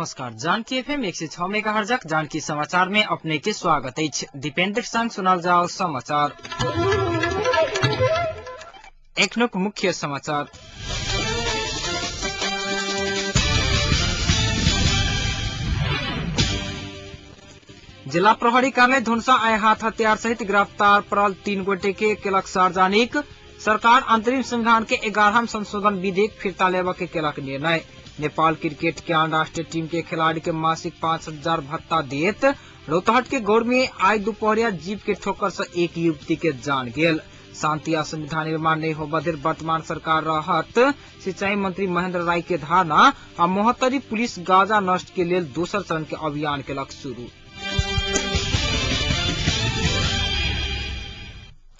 नमस्कार, जानकी एफएम 106 मेगाहर्जक जानकी समाचार में अपने के स्वागत अछि। दीपेंद्र संग सुनल जाओ समाचार। एखनुक मुख्य समाचार। जिला प्रहरी कार्यालय धुनसा आइ हाथ हथियार सहित गिरफ्तार पड़ल 3 गोटे के केलक सार्वजनिक। सरकार अंतरिम संविधान के 11वां संशोधन विधेयक फिर्ता लेबऽ के केलक निर्णय। नेपाल क्रिकेट के राष्ट्रीय टीम के खिलाड़ी के मासिक 5000 भत्ता देत। रौतहट के गौर में आइ दुपहरिया जीप के ठोकर से एक युवती के जान गेल। शांति आ संविधान निर्माण नहीं होबऽ धरि वर्तमान सरकार रहत, सिंचाई मंत्री महेंद्र राय के धारणा। आ महोत्तरी पुलिस गांजा नष्ट के लेल दोसर चरण के अभियान केलक शुरू।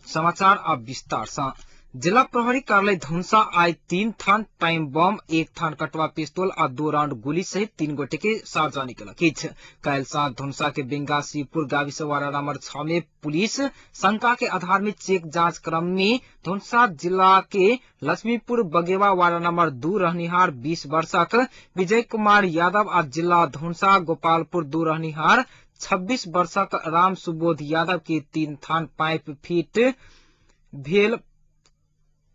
समाचार अब विस्तार से। जिला प्रहरी कार्यालय धुनसा आइ 3 थान टाइम बम, 1 थान कटवा पिस्तौल आ 2 राउंड गोली सहित 3 गोटे के सार्वजनिक केलक अछि। काल्हि साँझ धुनसा के बेंगा शिवपुर गाविस वार्ड नंबर 6 में पुलिस शंका के आधार में चेक जांच क्रम में धुनसा जिला के लक्ष्मीपुर बगेवा वार्ड नंबर 2 रहनिहार 20 वर्षक विजय कुमार यादव आ जिला धुनसा गोपालपुर 2 रहनिहार 26 वर्षक राम सुबोध यादव के 3 थान पाइप फीट भेल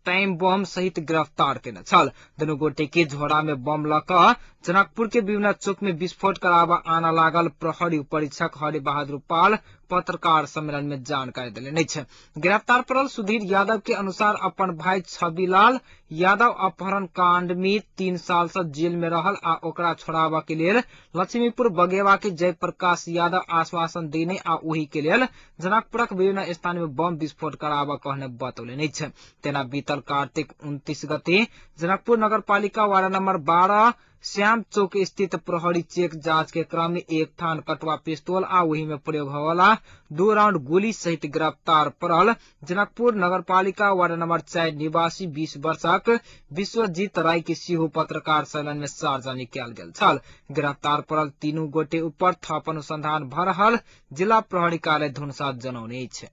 टाइम बम सहित गिरफ्तार केने छल। दुनू गोटे के झोरा में बम ल क जनकपुर के विभिन्न चौक में विस्फोट कराबऽ आना लागल प्रहरी परीक्षक हरि बहादुर पाल पत्रकार सम्मेलन में जानकारी देलनि अछि। गिरफ्तार पड़ल सुधीर यादव के अनुसार अपन भाई छविलाल यादव अपहरण कांड में 3 साल से जेल में रहल आ ओकरा छोड़ाबऽ के लेल लक्ष्मीपुर बगेवा के जयप्रकाश यादव आश्वासन देने आ ओहि के लेल जनकपुरक विभिन्न स्थान में बम विस्फोट कराबऽ कहने बतौलनि अछि। तेना बीतल कार्तिक 29 गते जनकपुर नगरपालिका वार्ड नंबर 12 श्याम चौक स्थित प्रहरी चेक जांच के क्रम में 1 थान कटवा पिस्तौल आ वही में प्रयोग होवाला 2 राउंड गोली सहित गिरफ्तार पड़ल जनकपुर नगरपालिका वार्ड नंबर 4 निवासी 20 वर्षक विश्वजीत राय के सेहो पत्रकार सम्मेलन में सार्वजनिक कयल गेल छल। गिरफ्तार पड़ल 3 गोटे ऊपर थप अनुसंधान भ रहल जिला प्रहरी कार्यालय धुनसा जनौने अछि।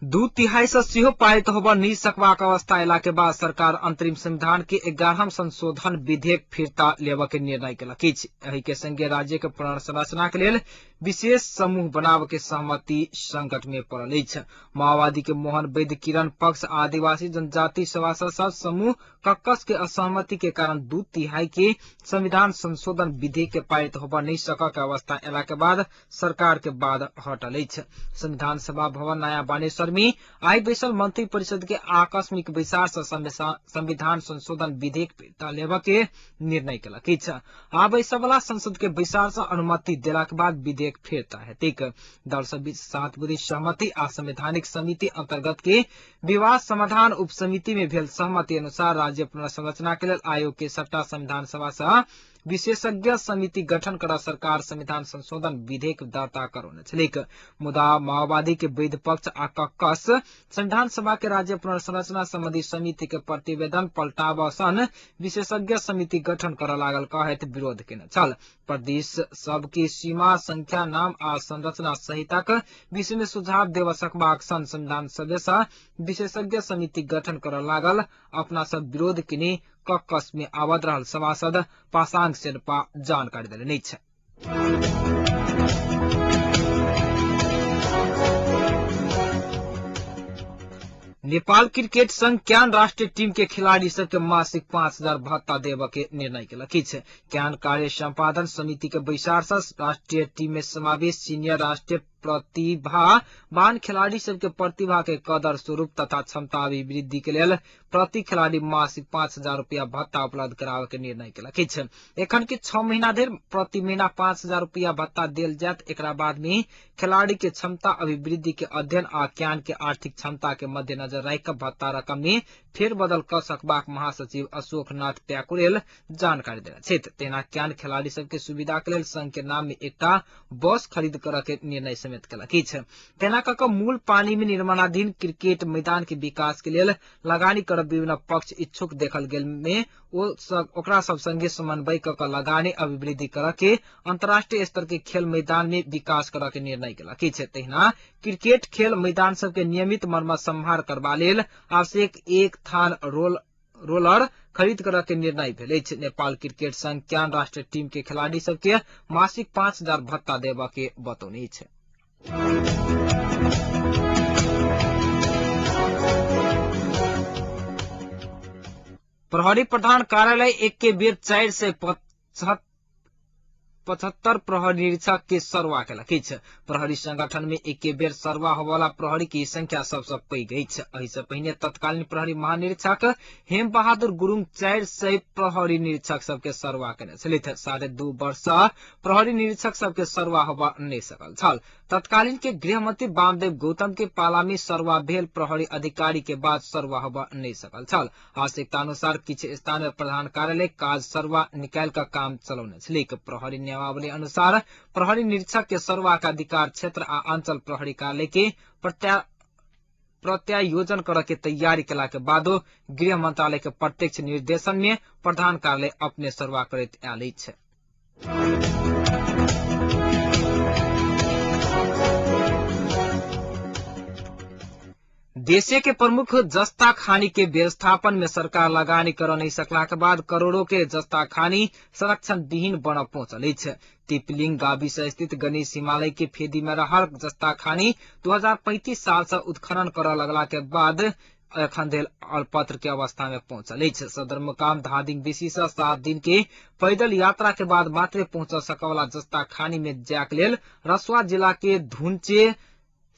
दू तिहाई से सेहो पारित होबऽ नहि सकबाक अवस्था अयला के बाद सरकार अंतरिम संविधान के 11वां संशोधन विधेयक फिर्ता लेबऽ के निर्णय केलक अछि। एहि के संगे राज्य के पुनर्संरचना के लेल विशेष समूह बनाबऽ के सहमति संकट में पड़ल अछि। माओवादी के मोहन वैद्य किरण पक्ष आदिवासी जनजाति सभासद सब समूह कक्कस के असहमति के कारण 2/3 के संविधान संशोधन विधेयक के पारित होबऽ नहि सकऽ के अवस्था अयला के बाद सरकार के बाद हटल अछि। संविधान सभा भवन नया बानेश्वर में आइ बैसल मंत्री परिषद के आकस्मिक बैसार से संविधान संशोधन विधेयक फिर्ता लेबऽ के निर्णय केलक अछि। आ बैसऽ वाला संसद के बैसार से अनुमति देलाक बाद विधेयक फिर्ता हेतैक। दल सब बीच 7 बुंदी सहमति आ संवैधानिक समिति अंतर्गत के विवाद समाधान उप समिति में भेल सहमति अनुसार राज्य पुनर्संरचना के लेल आयोग के सबटा संविधान सभा से विशेषज्ञ समिति गठन कर सरकार संविधान संशोधन विधेयक दर्ता करौने छलैक। मुदा माओवादी के वैध पक्ष आ कक्कस संविधान सभा के राज्य पुनर्संरचना संबंधी समिति के प्रतिवेदन पलटाबऽ सन विशेषज्ञ समिति गठन करऽ लागल कहैत विरोध केने छल। प्रदेश सबके सीमा, संख्या, नाम आ संरचना सहितक विषय में सुझाव देबऽ सकबाक सन संविधान सभा से विशेषज्ञ समिति गठन करऽ लागल अपना सब विरोध केने कक्कस में आबद्ध रहल सभासद पासांग शेर्पा जानकारी देलनि अछि। नेपाल क्रिकेट संघ क्यान राष्ट्रीय टीम के खिलाड़ी सबके मासिक 5000 भत्ता देबऽ के निर्णय केलक अछि। क्यान कार्य संपादन समिति के बैसार से राष्ट्रीय टीम में समावेश सीनियर राष्ट्रीय प्रतिभावान खिलाड़ी सबके प्रतिभा के कदर स्वरूप तथा क्षमता अभिवृद्धि के लेल प्रति खिलाड़ी मासिक 5000 रुपया भत्ता उपलब्ध कराबऽ के निर्णय केलक अछि। एखन के 6 महीना धरि प्रति महीना 5000 रुपया भत्ता देल जायत। एकरा बाद में खिलाड़ी के क्षमता अभिवृद्धि के अध्ययन आ ज्ञान के आर्थिक क्षमता के मद्देनजर राखि कऽ भत्ता रकम में फेरबदल कऽ सकबाक महासचिव अशोक नाथ प्याकुरेल जानकारी देने छथि। तेना ज्ञान खिलाड़ी सबके सुविधा के लेल संघ के नाम में एकटा बस खरीद करऽ के निर्णय समेत समेत केलक अछि। तेना कऽ कऽ मूल पानी में निर्माणाधीन क्रिकेट मैदान के विकास के लेल लगानी करब विभिन्न पक्ष इच्छुक देखल गेल में ओकरा सब संगे समन्वय कऽ कऽ लगानी अभिवृद्धि करऽ के अंतर्राष्ट्रीय स्तर के खेल मैदान में विकास करऽ के निर्णय केलक अछि। तहिना क्रिकेट खेल मैदान सबके नियमित मरम्मत संभार करबा लेल आवश्यक एक थान रोलर खरीद करऽ के निर्णय भेल अछि। नेपाल क्रिकेट संघ क्यान राष्ट्रीय टीम के खिलाड़ी सबके मासिक 5,000 भत्ता देबऽ के बतौने अछि। प्रहरी प्रधान कार्यालय एक के बेर 475 प्रहरी निरीक्षक के सरवा केलक अछि। प्रहरी संगठन में एक बेर सरवा होवला प्रहरी की संख्या सबसँ पैघ अछि। एहि से पहिने तत्कालीन प्रहरी महानिरीक्षक हेम बहादुर गुरुङ 400 प्रहरी निरीक्षक सबके सरवा केने छलथि। 2.5 वर्ष प्रहरी निरीक्षक सबके सरवा होबा नहि सकल छल। तत्कालीन के गृहमंत्री वामदेव गौतम के पाला में सरवा भेल प्रहरी अधिकारी के बाद सरवा होबा नहि सकल छल। आवश्यकता अनुसार किछु स्थान में प्रधान कार्यालय काज सरवा निकाल का काम चलौने छलिक। प्रहरी नियमावली अनुसार प्रहरी निरीक्षक के सरवा का अधिकार क्षेत्र आ अंचल प्रहरी कार्यालय के प्रत्यायोजन करऽ के तैयारी केला के बादो गृह मंत्रालय के प्रत्यक्ष निर्देशन में प्रधान कार्यालय अपने सरवा करैत आयल अछि। देशे के प्रमुख जस्ता खानी के व्यवस्थापन में सरकार लगानी कर नहीं सकला के बाद करोड़ों के जस्ता खानी संरक्षण विहीन बन पहुंचल अछि। तिपलिंग गाविस स्थित गणेश हिमालय के फेदी में रहल जस्ता खानी 2035 साल से उत्खनन करऽ लगला के बाद एखन धरि अलपत्र के अवस्था में पहुंचल अछि। सदरमुकाम धादिंग बेसी से 7 दिन के पैदल यात्रा के बाद मात्र पहुंच सकवला जस्ता खानी में जाक लेल रसुआ जिला के धुनचे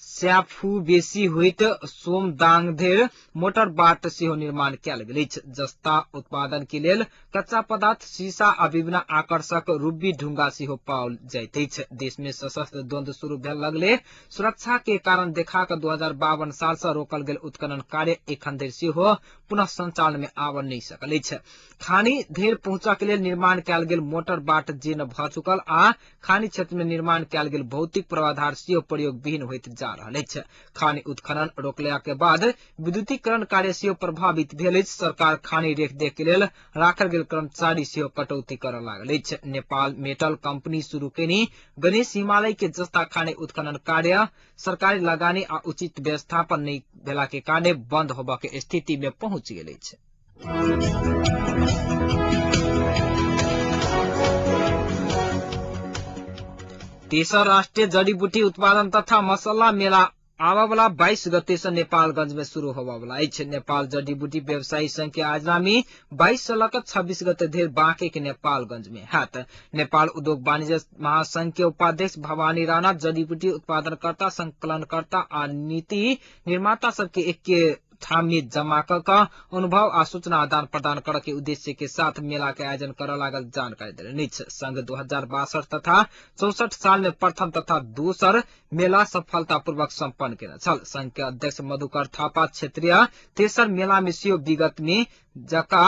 स्याफू बेसी होइत सोमदांगधेर मोटर बाट सेहो निर्माण कयल गेल अछि। जस्ता उत्पादन के लेल कच्चा पदार्थ शीशा आ विभिन्न आकर्षक रुब्बी ढुंगा सेहो पाओल जाइत अछि। देश में सशस्त्र द्वंद्व शुरू भेल लगले सुरक्षा के कारण देखा कऽ 2052 साल से रोकल गेल उत्खनन कार्य एखन धरि सेहो पुनः संचालन में आबऽ नहि सकल अछि। खानी धरि पहुंचऽ के लेल निर्माण कयल गेल मोटर बाट जीर्ण भऽ चुकल आ खानी क्षेत्र में निर्माण कयल गेल भौतिक पूर्वाधार सेहो प्रयोग विहीन होइत जा रहल अछि। खानी उत्खनन रोकला के बाद विद्युतीकरण कार्य सेहो प्रभावित भेल अछि। सरकार खानी रेखदेख के लेल राखल गेल कर्मचारी सेहो कटौती करऽ लागल अछि। नेपाल मेटल कंपनी शुरू केने गणेश हिमालय के जस्ता खानी उत्खनन कार्य सरकारी लगानी आ उचित व्यवस्थापन नहि भेला के कारण बंद होबऽ के स्थिति में पहुंच गेल अछि। तेसर राष्ट्रीय जड़ी बूटी उत्पादन तथा मसाला मेला आवावला 22 गते से नेपालगंज में शुरू होवावला अछि। नेपाल जड़ी बूटी व्यवसायी संघ के आयोजना में 22 से लकर 26 गते धरि बाँके के नेपालगंज में हैत। नेपाल उद्योग वाणिज्य महासंघ के उपाध्यक्ष भवानी राणा जड़ी बूटी उत्पादनकर्ता, संकलनकर्ता आ नीति निर्माता सबके एक ठाम में जमा क कऽ अनुभव आ सूचना आदान प्रदान करऽ के उद्देश्य के साथ मेला के आयोजन करऽ लागल जानकारी देलनि अछि। संघ 2062 तथा 64 साल में प्रथम तथा दोसर मेला सफलतापूर्वक सम्पन्न केने छल। संघ के अध्यक्ष मधुकर थापा क्षेत्रीय तेसर मेला में सेहो विगत में जका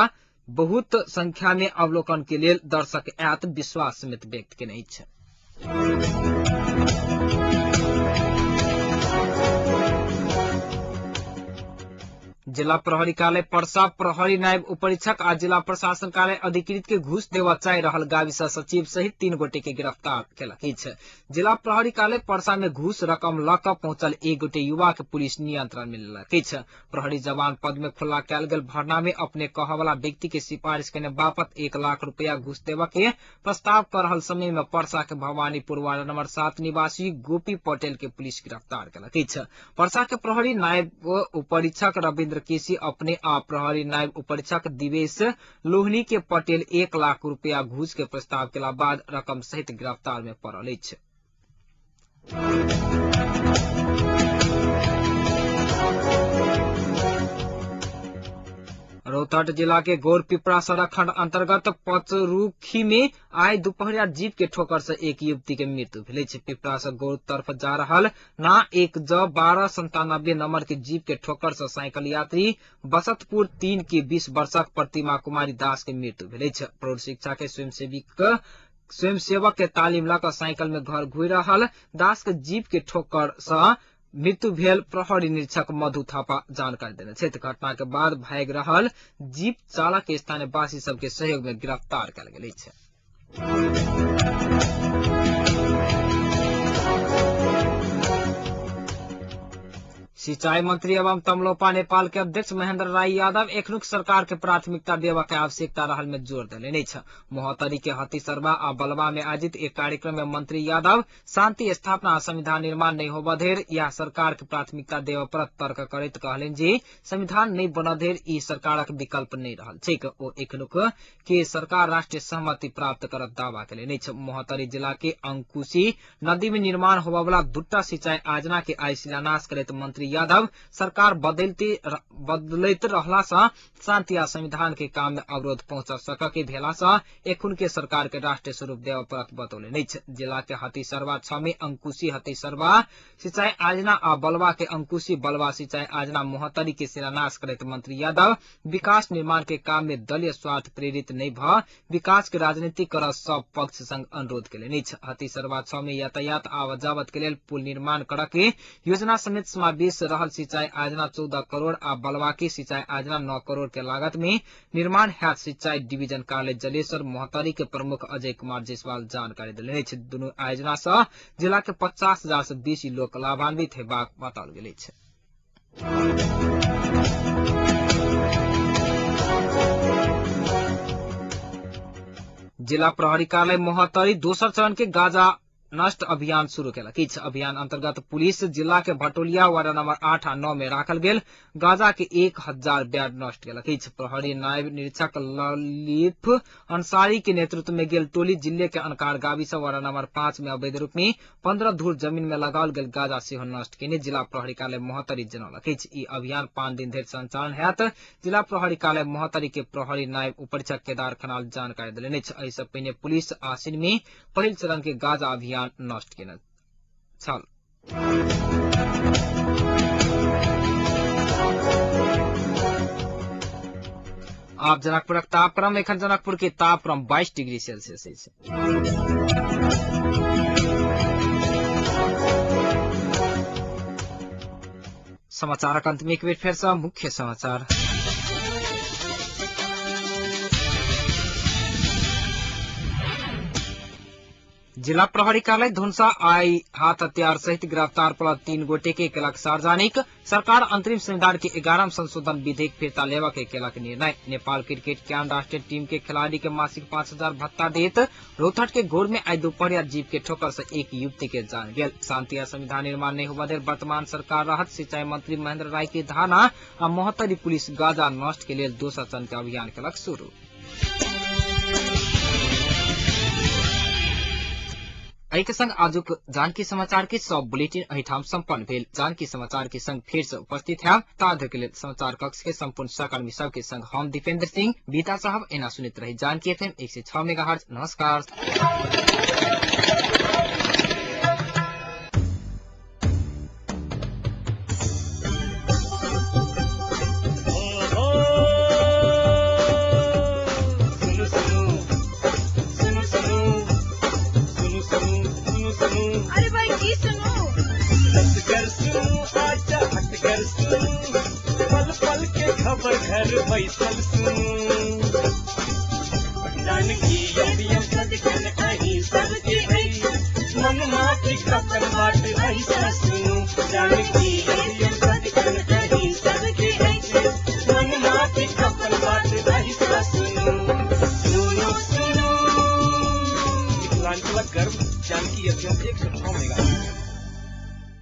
बहुत संख्या में अवलोकन के लेल दर्शक आयत विश्वास समेत व्यक्त केने अछि। जिला प्रहरी कार्यालय पर्सा प्रहरी नायब उपरीक्षक आ जिला प्रशासन कार्यालय अधिकृत के घूस देवा चाहि रहल गाविस सचिव सहित 3 गोटे के गिरफ्तार केलक अछि। जिला प्रहरी कार्यालय पर्सा में घूस रकम ल कऽ पहुंचल एक गोटे युवा के पुलिस नियंत्रण में लेलक अछि। प्रहरी जवान पद में खुला कयल गेल भरना में अपने कहवाला व्यक्ति के सिफारिश केने बापत 1 लाख रुपया घूस देवा के प्रस्ताव कर रहल समय में पर्सा के भवानीपुर वार्ड नंबर 7 निवासी गोपी पटेल के पुलिस गिरफ्तार केलक अछि। पर्सा के प्रहरी नायब उपरीक्षक रविन्द्र केसी अपने आ प्रहरी नायब उपरीक्षक दिवेश लोहनी के पटेल 1 लाख रुपया घूस के प्रस्ताव केला बाद रकम सहित गिरफ्तार में पड़ल अछि। रौतहट जिला के गौरपिपरा सड़क खंड अंतर्गत पचरुखी में आइ दुपहरिया जीप के ठोकर से एक युवती के मृत्यु भेल अछि। पिपरा से गौर तरफ जा रहल ना 1 ज 1297 नंबर के जीप के ठोकर से साइकिल यात्री बसतपुर 3 के 20 वर्षक प्रतिमा कुमारी दास के मृत्यु भेल अछि। प्रौढ़ शिक्षा के स्वयंसेवी स्वयंसेवक के तालिम लऽ कऽ साइकिल में घर घुरि रहल दास के जीप के ठोकर सँ मृत्यु भेल प्रहरी निरीक्षक मधु थापा जानकारी देने छथि। घटना के बाद भागि रहल जीप चालक के स्थानीयवासी सबके सहयोग में गिरफ्तार कयल गेल अछि। सिंचाई मंत्री एवं तमलोपा नेपाल के अध्यक्ष महेंद्र राय यादव एखनुक सरकार के प्राथमिकता देबऽ के आवश्यकता रहल में जोर देलनि अछि। महोत्तरी के हतीसरवा आ बलवा में आयोजित एक कार्यक्रम में मंत्री यादव शांति स्थापना आ संविधान निर्माण नहीं होबऽ धरि यह सरकार के प्राथमिकता देबऽ पड़त तर्क करैत कहलनि जे संविधान नहीं बनऽ धरि ई सरकारक विकल्प नहीं रहल छैक। ओ एखनुक के सरकार राष्ट्रीय सहमति प्राप्त करत दावा केलनि अछि। महोत्तरी जिला के अंकुशी नदी में निर्माण होबऽ वाला दूटा सिंचाई योजना के आइ शिलान्यास करैत मंत्री यादव सरकार बदलैत रहला सँ शांति आ संविधान के काम में अवरोध पहुंचा सक के भेला सँ एखुन के सरकार के राष्ट्रीय स्वरूप देबऽ पड़त बतौलनि अछि। जिला के हतीसरवा 6 में अंकुशी हतीसरवा सिंचाई योजना आ बलवा के अंकुशी बलवा सिंचाई योजना महोत्तरी के शिलान्यास करैत मंत्री यादव विकास निर्माण के काम में दलीय स्वार्थ प्रेरित नहीं भ विकास के राजनीति कर सब पक्ष संग अनुरोध केलनि अछि। हतीसरवा 6 में यातायात आवाजावत के लेल पुल निर्माण कर के योजना समेत समावेश रहल सिंचाई योजना 14 करोड़ आ बलवा के सिंचाई योजना 9 करोड़ के लागत में निर्माण हैत सिंचाई डिवीजन कार्यालय जलेश्वर महोत्तरी के प्रमुख अजय कुमार जायसवाल जानकारी देलनि अछि। दुनू योजना सँ जिला के 50,000 से बेसी लोक लाभान्वित हेबाक बताओल गेल अछि। जिला प्रहरी कार्यालय महोत्तरी दोसर चरण के गांजा नष्ट अभियान शुरू केलक अछि। अभियान अंतर्गत पुलिस जिला के भटोलिया वार्ड नंबर 8 आ 9 में राखल गेल गांजा के 1000 बैग नष्ट केलक अछि। प्रहरी नायब निरीक्षक ललित अंसारी के नेतृत्व में गेल टोली जिले के अनकार गावी से वार्ड नंबर 5 में अवैध रूप में 15 धूर जमीन में लगाओल गेल गांजा सेहो नष्ट केने जिला प्रहरी कार्यालय महोत्तरी जनौलक अछि। ई अभियान 5 दिन धरि संचालन हैत। जिला प्रहरी कार्यालय महोत्तरी के प्रहरी नायब उपरीक्षक केदार खनाल जानकारी देलनि अछि। एहि सँ पहिने पुलिस आसिन में पहिल चरण के गांजा अभियान नष्ट केने छल। आप जनकपुरक तापक्रम एखन जनकपुर के तापक्रम 22 डिग्री सेल्सियस अछि। समाचारक अंत में एक बेर फेर सँ मुख्य समाचार। जिला प्रहरी कार्यालय धुनसा आई हाथ हथियार सहित गिरफ्तार पड़ल 3 गोटे के केलक सार्वजनिक। सरकार अंतरिम संविधान के 11वां संशोधन विधेयक फिर्ता लेवा के केलक निर्णय। नेपाल क्रिकेट के राष्ट्रीय टीम के खिलाड़ी के मासिक 5000 भत्ता देत। रोहतक के घोर में आई दोपहरिया जीप के ठोकर से एक युवती के जान गेल। शांति आ संविधान निर्माण नहीं होबा धरि वर्तमान सरकार रहत सिंचाई मंत्री महेंद्र राय के धारणा आ महोत्तरी पुलिस गांजा नष्ट के लेल दोसर चरण के अभियान केलक शुरू। एहि के संग आजुक जानकी समाचार के सब बुलेटिन एहिठाम सम्पन्न भेल। जानकी समाचार के संग फेर से उपस्थित है ता धरि के लेल समाचार कक्ष के संपूर्ण सहकर्मी सबके संग हम दीपेंद्र सिंह बीता साहब एना सुनैत रही जानकी एफएम 106 मेगाहर्ट्ज। नमस्कार। अरे भाई की सुनू, सुनू आजा हट कर सुनू, पल पल के खबर घर बैसल सुनू। जानकी एफएम सदखन अहीं सबके अछि, मनमा के खबर बाट ऐसा सुनू। जानकी